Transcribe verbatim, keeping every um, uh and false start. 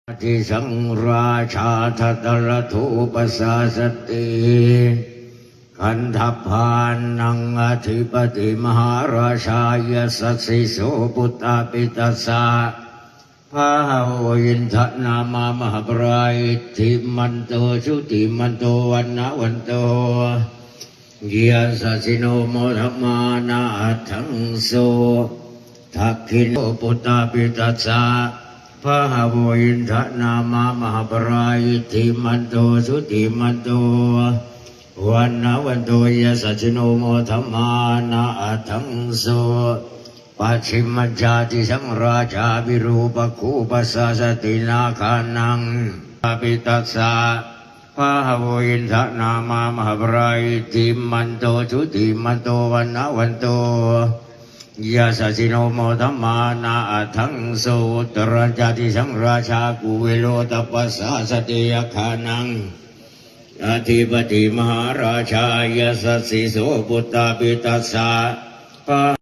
Disaṃ rājā Dhataraṭṭho pasāsati, Gandhabbānaṃ adhipati mahārājā yasassi so. Puttāpi tassa bahavo indanāmā mahabbalā, iddhimanto jutimanto vaṇṇavanto yasassino, modamānā aṭṭhaṃsu dakkhiṇā. Puttāpi tassa bahavo indanāmā mahabbalā, iddhimanto jutimanto vaṇṇavanto yasassino, modamānā aṭṭhaṃsu pacchimañca disaṃ rājā Virūpakkho pasāsati, nāgānaṃ. Puttāpi tassa bahavo indanāmā mahabbalā, iddhimanto jutimanto vaṇṇavanto yasassino, modamānā aṭṭhaṃsu. Uttarañca disaṃ rājā Kuvero taṃ pasāsati, yakkhānaṃ adhipati mahārājā yasassi so. Puttāpi tassa bahavo